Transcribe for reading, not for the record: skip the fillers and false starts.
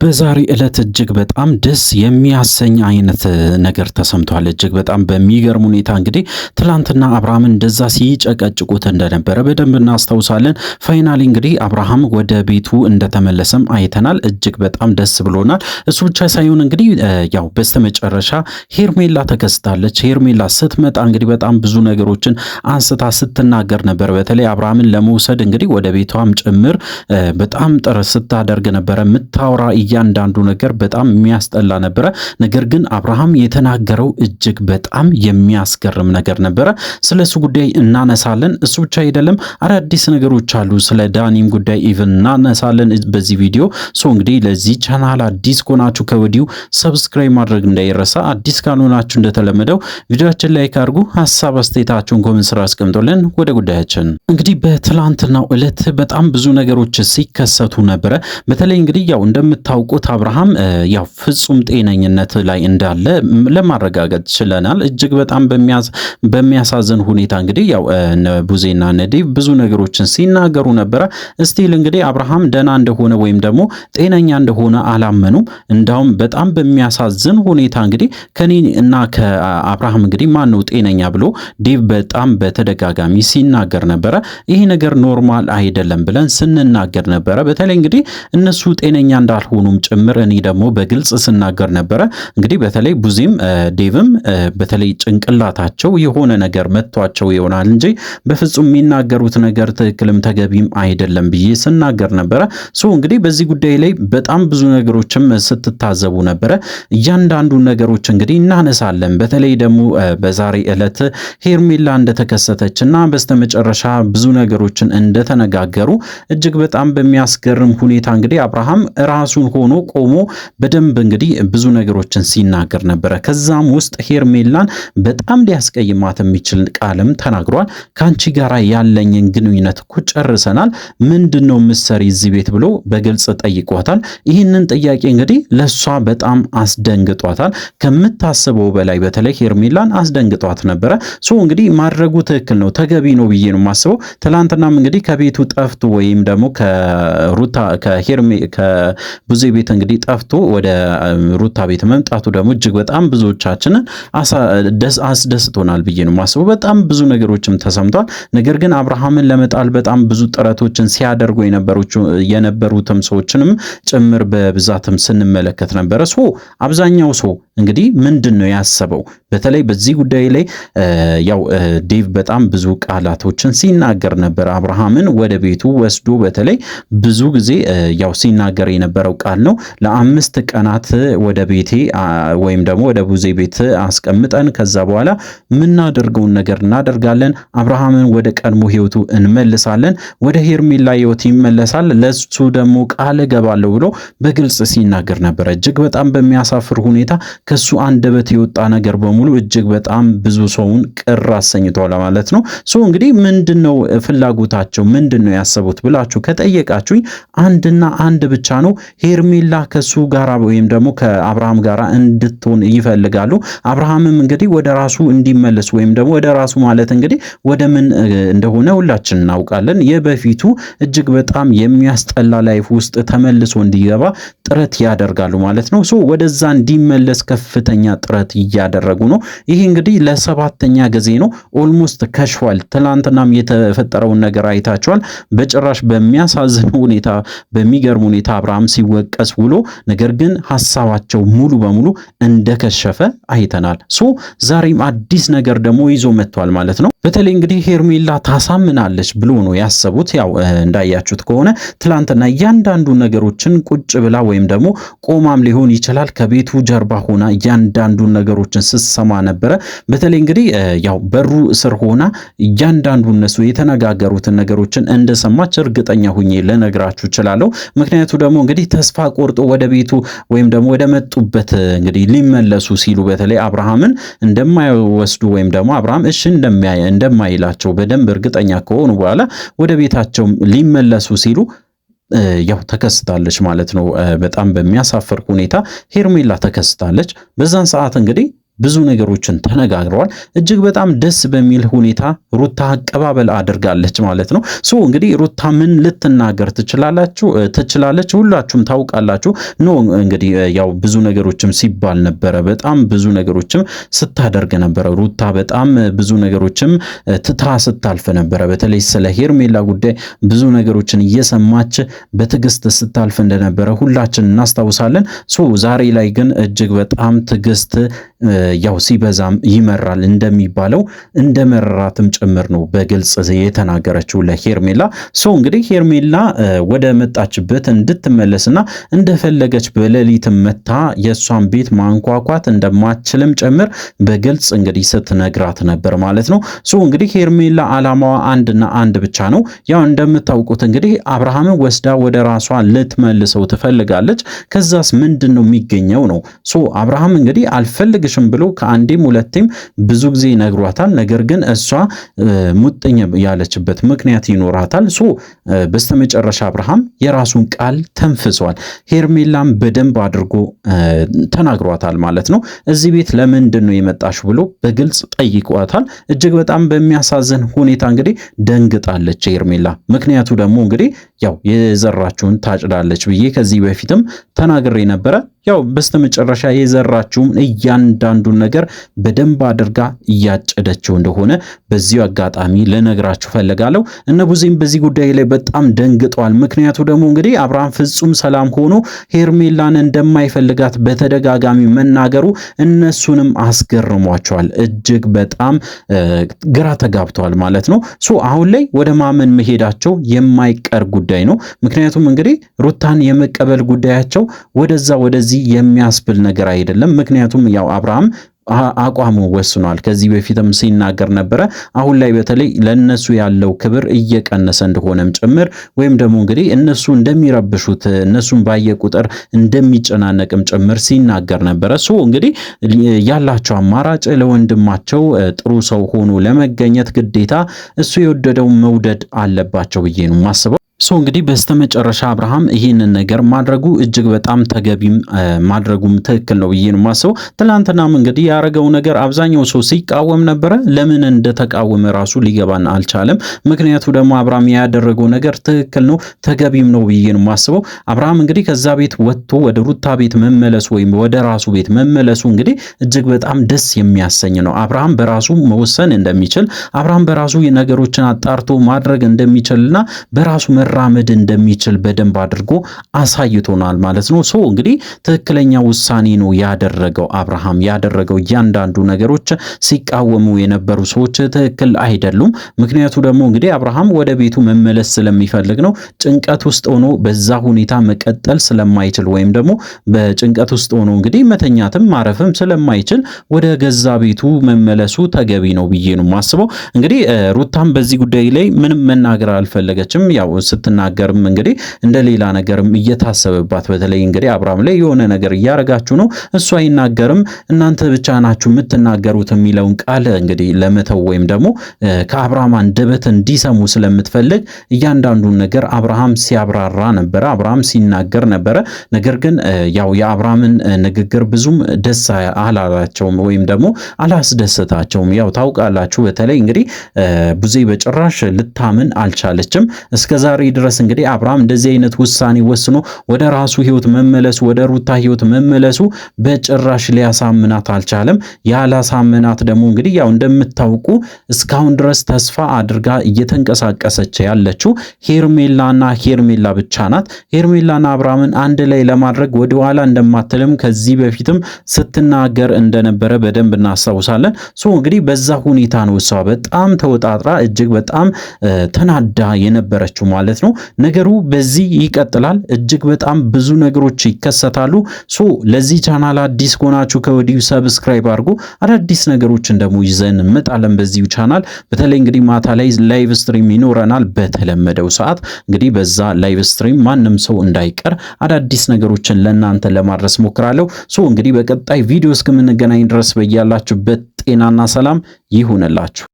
በዛሬ ዕለት እጅግ በጣም ደስ የሚያሰኝ አይነት ነገር ተሰምቷል። እጅግ በጣም በሚገርም ሁኔታ እንግዲህ ትላንትና አብርሃምን እንደዛ ሲጨቀጭቁት እንደነበረ በደንብ እናስታውሳለን። Finally እንግዲህ አብርሃም ወደ ቤቱ እንደተመለሰም አይተናል። እጅግ በጣም ደስ ብሎናል። እሱ ብቻ ሳይሆን እንግዲህ ያው በስተመጨረሻ ሄርሜላ ተከስታለች። ሄርሜላ ስትመጣ እንግዲህ በጣም ብዙ ነገሮችን አንስታ ስትናገር ነበር። በተለይ አብርሃምን ለመውሰድ እንግዲህ ወደ ቤቷም ጭምር በጣም ጥረት ስታደርግ ነበረ። የምታወራ እያንዳንዱ ነገር በጣም የሚያስጠላ ነበረ። ነገር ግን አብርሃም የተናገረው እጅግ በጣም የሚያስገርም ነገር ነበረ። ስለ እሱ ጉዳይ እናነሳለን። እሱ ብቻ አይደለም፣ አዳዲስ ነገሮች አሉ። ስለ ዳኒም ጉዳይ even እናነሳለን በዚህ ቪዲዮ። So እንግዲህ ለዚህ ቻናል አዲስ ከሆናችሁ ከወዲሁ subscribe ማድረግ እንዳይረሳ። አዲስ ካልሆናችሁ እንደተለመደው ቪዲዮችን like አድርጉ። ሀሳብ አስተያየታችሁን comment ስር አስቀምጦልን ወደ ጉዳያችን እንግዲህ በትላንትናው ዕለት በጣም ብዙ ነገሮች ሲከሰቱ ነበረ። በተለይ እንግዲህ ያው እንደምታውቁት አብርሃም ያው ፍጹም ጤነኝነት ላይ እንዳለ ለማረጋገጥ ችለናል። እጅግ በጣም በሚያሳዝን ሁኔታ እንግዲህ ያው ቡዜና ነዴ ብዙ ነገሮችን ሲናገሩ ነበረ። Still እንግዲህ አብርሃም ደህና እንደሆነ ወይም ደግሞ ጤነኛ እንደሆነ አላመኑም። እንዳውም በጣም በሚያሳዝን ሁኔታ እንግዲህ ከኔ እና ከአብርሃም እንግዲህ ማን ነው ጤነኛ ብሎ ዴቭ በጣም በተደጋጋሚ ሲናገር ነበረ። ይሄ ነገር normal አይደለም ብለን ስንናገር ነበረ። በተለይ እንግዲህ እነሱ ጤነኛ እንዳልሆኑም ጭምር እኔ ደግሞ በግልጽ ስናገር ነበረ። እንግዲህ በተለይ ቡዜም ዴቭም በተለይ ጭንቅላታቸው የሆነ ነገር መጥቷቸው ይሆናል እንጂ በፍጹም የሚናገሩት ነገር ትክክልም ተገቢም አይደለም ብዬ ስናገር ነበረ። So እንግዲህ በዚህ ጉዳይ ላይ በጣም ብዙ ነገሮችም ስትታዘቡ ነበረ። እያንዳንዱ ነገሮች እንግዲህ እናነሳለን። በተለይ ደግሞ በዛሬ ዕለት ሄርሜላ እንደተከሰተች እና በስተመጨረሻ ብዙ ነገሮችን እንደተነጋገሩ እጅግ በጣም በሚያስገርም ሁኔታ እንግዲህ አብርሃም ራሱን ሆኖ ቆሞ በደንብ እንግዲህ ብዙ ነገሮችን ሲናገር ነበረ። ከዛም ውስጥ ሄርሜላን በጣም ሊያስቀይማት የሚችል ቃልም ተናግሯል። ከአንቺ ጋር ያለኝን ግንኙነት እኮ ጨርሰናል፣ ምንድን ነው ምሰሪ እዚህ ቤት ብሎ በግልጽ ጠይቋታል። ይህንን ጥያቄ እንግዲህ ለእሷ በጣም አስደንግጧታል። ከምታስበው በላይ በተለይ ሄርሜላን አስደንግጧት ነበረ። So እንግዲህ ማድረጉ ትክክል ነው ተገቢ ነው ብዬ ነው የማስበው። ትላንትናም እንግዲህ ከቤቱ ጠፍቶ ወይም ደግሞ ከሩታ ከሄርሜ ከቡዜ ቤት እንግዲህ ጠፍቶ ወደ ሩታ ቤት መምጣቱ ደግሞ እጅግ በጣም ብዙዎቻችንን አስደስቶናል ብዬ ነው የማስበው። በጣም ብዙ ነገሮችም ተሰምቷል። ነገር ግን አብርሃምን ለመጣል በጣም ብዙ ጥረቶችን ሲያደርጉ የነበሩትም ሰዎችንም ጭምር በብዛትም ስንመለከት ነበረ። So አብዛኛው ሰው እንግዲህ ምንድን ነው ያሰበው? በተለይ በዚህ ጉዳይ ላይ ያው ዴቭ በጣም ብዙ ቃላቶችን ሲናገር ነበር። አብርሃምን ወደ ቤቱ ወስዶ በተለይ ብዙ ጊዜ ያው ሲናገር የነበረው ቃል ነው። ለ5 ቀናት ወደ ቤቴ ወይም ደግሞ ወደ ቡዜ ቤት አስቀምጠን ከዛ በኋላ የምናደርገውን ነገር እናደርጋለን። አብርሃምን ወደ ቀድሞ ህይወቱ እንመልሳለን። ወደ ሄርሜላ ህይወት ይመለሳል። ለሱ ደግሞ ቃል እገባለሁ ብሎ በግልጽ ሲናገር ነበረ። እጅግ በጣም በሚያሳፍር ሁኔታ ከሱ አንደበት የወጣ ነገር በሙሉ እጅግ በጣም ብዙ ሰውን ቅር አሰኝቷል ማለት ነው። So እንግዲህ ምንድነው ፍላጎታቸው፣ ምንድነው ያሰቡት ብላችሁ ከጠየቃችሁኝ አንድና አንድ ብቻ ነው። ሄርሜላ ከሱ ጋራ ወይም ደግሞ ከአብርሃም ጋራ እንድትሆን ይፈልጋሉ። አብርሃምም እንግዲህ ወደ ራሱ እንዲመለስ ወይም ደግሞ ወደ ራሱ ማለት እንግዲህ ወደ ምን እንደሆነ ሁላችን እናውቃለን። የበፊቱ እጅግ በጣም የሚያስጠላ life ውስጥ ተመልሶ እንዲገባ ጥረት ያደርጋሉ ማለት ነው። So ወደዛ እንዲመለስ ከፍተኛ ጥረት እያደረጉ ነው። ይህ እንግዲህ ለ7ኛ ጊዜ ነው። Almost ከሽፏል። ትላንትናም የተፈጠረውን ነገር አይታችኋል። በጭራሽ በሚያሳዝን ሁኔታ በሚገርም ሁኔታ አብርሃም ሲወቀስ ውሎ፣ ነገር ግን ሀሳባቸው ሙሉ በሙሉ እንደከሸፈ አይተናል። So ዛሬም አዲስ ነገር ደግሞ ይዞ መጥቷል ማለት ነው። በተለይ እንግዲህ ሄርሜላ ታሳምናለች ብሎ ነው ያሰቡት። ያው እንዳያችሁት ከሆነ ትላንትና እያንዳንዱ ነገሮችን ቁጭ ብላ ወይም ደግሞ ቆማም ሊሆን ይችላል ከቤቱ ጀርባ ሆና እያንዳንዱ ነገሮችን ስትሰማ ነበረ። በተለይ እንግዲህ ያው በሩ ስር ሆና እያንዳንዱ እነሱ የተነጋገሩትን ነገሮችን እንደሰማች እርግጠኛ ሁኜ ልነግራችሁ እችላለሁ። ምክንያቱ ደግሞ እንግዲህ ተስፋ ቆርጦ ወደ ቤቱ ወይም ደግሞ ወደ መጡበት እንግዲህ ሊመለሱ ሲሉ በተለይ አብርሃምን እንደማይወስዱ ወይም ደግሞ አብርሃም እሺ እንደማይላቸው በደንብ እርግጠኛ ከሆኑ በኋላ ወደ ቤታቸው ሊመለሱ ሲሉ ያው ተከስታለች ማለት ነው። በጣም በሚያሳፍር ሁኔታ ሄርሜላ ተከስታለች። በዛን ሰዓት እንግዲህ ብዙ ነገሮችን ተነጋግረዋል። እጅግ በጣም ደስ በሚል ሁኔታ ሩታ አቀባበል አድርጋለች ማለት ነው። So እንግዲህ ሩታ ምን ልትናገር ትችላላችሁ ትችላለች? ሁላችሁም ታውቃላችሁ። No እንግዲህ ያው ብዙ ነገሮችም ሲባል ነበረ። በጣም ብዙ ነገሮችም ስታደርግ ነበረ ሩታ በጣም ብዙ ነገሮችም ትታ ስታልፍ ነበረ። በተለይ ስለ ሄርሜላ ጉዳይ ብዙ ነገሮችን እየሰማች በትዕግስት ስታልፍ እንደነበረ ሁላችን እናስታውሳለን። So ዛሬ ላይ ግን እጅግ በጣም ትዕግስት ያው ሲበዛም ይመራል እንደሚባለው እንደመረራትም ጭምር ነው በግልጽ የተናገረችው ለሄርሜላ። So እንግዲህ ሄርሜላ ወደ መጣችበት እንድትመለስና እንደፈለገች በሌሊት መታ የእሷን ቤት ማንኳኳት እንደማትችልም ጭምር በግልጽ እንግዲህ ስትነግራት ነበር ማለት ነው። So እንግዲህ ሄርሜላ አላማዋ አንድና አንድ ብቻ ነው። ያው እንደምታውቁት እንግዲህ አብርሃምን ወስዳ ወደ ራሷ ልትመልሰው ትፈልጋለች። ከዛስ ምንድን ነው የሚገኘው ነው። So አብርሃም እንግዲህ አልፈልግሽም ብሎ ከአንዴም ሁለቴም ብዙ ጊዜ ነግሯታል። ነገር ግን እሷ ሙጥኝ ያለችበት ምክንያት ይኖራታል። So በስተመጨረሻ አብርሃም የራሱን ቃል ተንፍሷል። ሄርሜላም በደንብ አድርጎ ተናግሯታል ማለት ነው። እዚህ ቤት ለምንድን ነው የመጣሽ ብሎ በግልጽ ጠይቋታል። እጅግ በጣም በሚያሳዝን ሁኔታ እንግዲህ ደንግጣለች ሄርሜላ። ምክንያቱ ደግሞ እንግዲህ ያው የዘራችውን ታጭዳለች ብዬ ከዚህ በፊትም ተናግሬ ነበረ። ያው በስተመጨረሻ የዘራችውን እያንዳንዱን ነገር በደንብ አድርጋ እያጨደችው እንደሆነ በዚሁ አጋጣሚ ልነግራችሁ ፈልጋለሁ። እነ ቡዜም በዚህ ጉዳይ ላይ በጣም ደንግጠዋል። ምክንያቱ ደግሞ እንግዲህ አብርሃም ፍጹም ሰላም ሆኖ ሄርሜላን እንደማይፈልጋት በተደጋጋሚ መናገሩ እነሱንም አስገርሟቸዋል። እጅግ በጣም ግራ ተጋብተዋል ማለት ነው። So አሁን ላይ ወደ ማመን መሄዳቸው የማይቀር ጉዳይ ነው። ምክንያቱም እንግዲህ ሩታን የመቀበል ጉዳያቸው ወደዛ ወደዚህ የሚያስብል ነገር አይደለም። ምክንያቱም ያው አብርሃም አቋሙ ወስኗል። ከዚህ በፊትም ሲናገር ነበረ። አሁን ላይ በተለይ ለነሱ ያለው ክብር እየቀነሰ እንደሆነም ጭምር ወይም ደግሞ እንግዲህ እነሱ እንደሚረብሹት እነሱን ባየ ቁጥር እንደሚጨናነቅም ጭምር ሲናገር ነበረ። So እንግዲህ ያላቸው አማራጭ ለወንድማቸው ጥሩ ሰው ሆኖ ለመገኘት ግዴታ እሱ የወደደው መውደድ አለባቸው ብዬ ነው የማስበው። So እንግዲህ በስተመጨረሻ አብርሃም ይህንን ነገር ማድረጉ እጅግ በጣም ተገቢም ማድረጉም ትክክል ነው ብዬ ነው የማስበው። ትናንትናም እንግዲህ ያደረገው ነገር አብዛኛው ሰው ሲቃወም ነበረ። ለምን እንደተቃወመ ራሱ ሊገባን አልቻለም። ምክንያቱ ደግሞ አብርሃም ያደረገው ነገር ትክክል ነው ተገቢም ነው ብዬ ነው የማስበው። አብርሃም እንግዲህ ከዛ ቤት ወጥቶ ወደ ሩታ ቤት መመለሱ ወይም ወደ ራሱ ቤት መመለሱ እንግዲህ እጅግ በጣም ደስ የሚያሰኝ ነው። አብርሃም በራሱ መወሰን እንደሚችል፣ አብርሃም በራሱ ነገሮችን አጣርቶ ማድረግ እንደሚችልና በራሱ መራመድ እንደሚችል በደንብ አድርጎ አሳይቶናል ማለት ነው። So እንግዲህ ትክክለኛ ውሳኔ ነው ያደረገው አብርሃም ያደረገው እያንዳንዱ ነገሮች ሲቃወሙ የነበሩ ሰዎች ትክክል አይደሉም። ምክንያቱ ደግሞ እንግዲህ አብርሃም ወደ ቤቱ መመለስ ስለሚፈልግ ነው። ጭንቀት ውስጥ ሆኖ በዛ ሁኔታ መቀጠል ስለማይችል ወይም ደግሞ በጭንቀት ውስጥ ሆኖ እንግዲህ መተኛትም ማረፍም ስለማይችል ወደ ገዛ ቤቱ መመለሱ ተገቢ ነው ብዬ ነው የማስበው። እንግዲህ ሩታም በዚህ ጉዳይ ላይ ምንም መናገር አልፈለገችም። ያው ስትናገርም እንግዲህ እንደ ሌላ ነገርም እየታሰበባት በተለይ እንግዲህ አብርሃም ላይ የሆነ ነገር እያረጋችሁ ነው፣ እሱ አይናገርም፣ እናንተ ብቻ ናችሁ የምትናገሩት የሚለውን ቃል እንግዲህ ለመተው ወይም ደግሞ ከአብርሃም አንደበት እንዲሰሙ ስለምትፈልግ እያንዳንዱን ነገር አብርሃም ሲያብራራ ነበረ፣ አብርሃም ሲናገር ነበረ። ነገር ግን ያው የአብርሃምን ንግግር ብዙም ደስ አላላቸውም ወይም ደግሞ አላስደሰታቸውም። ያው ታውቃላችሁ፣ በተለይ እንግዲህ ቡዜ በጭራሽ ልታምን አልቻለችም እስከዛሬ ድረስ እንግዲህ አብርሃም እንደዚህ አይነት ውሳኔ ወስኖ ወደ ራሱ ህይወት መመለሱ ወደ ሩታ ህይወት መመለሱ በጭራሽ ሊያሳምናት አልቻለም። ያላሳምናት ደግሞ እንግዲህ ያው እንደምታውቁ እስካሁን ድረስ ተስፋ አድርጋ እየተንቀሳቀሰች ያለችው ሄርሜላና ሄርሜላ ብቻ ናት። ሄርሜላና አብርሃምን አንድ ላይ ለማድረግ ወደኋላ እንደማትልም ከዚህ በፊትም ስትናገር እንደነበረ በደንብ እናስታውሳለን። So እንግዲህ በዛ ሁኔታ ነው እሷ በጣም ተወጣጥራ እጅግ በጣም ተናዳ የነበረችው ማለት ነው። ነገሩ በዚህ ይቀጥላል። እጅግ በጣም ብዙ ነገሮች ይከሰታሉ። So ለዚህ ቻናል አዲስ ከሆናችሁ ከወዲሁ subscribe አድርጉ። አዳዲስ ነገሮችን ደግሞ ይዘን እንመጣለን በዚሁ ቻናል። በተለይ እንግዲህ ማታ ላይ live stream ይኖረናል በተለመደው ሰዓት። እንግዲህ በዛ live stream ማንም ሰው እንዳይቀር አዳዲስ ነገሮችን ለእናንተ ለማድረስ ሞክራለሁ። So እንግዲህ በቀጣይ ቪዲዮ እስከምንገናኝ ድረስ በያላችሁበት ጤናና ሰላም ይሁንላችሁ።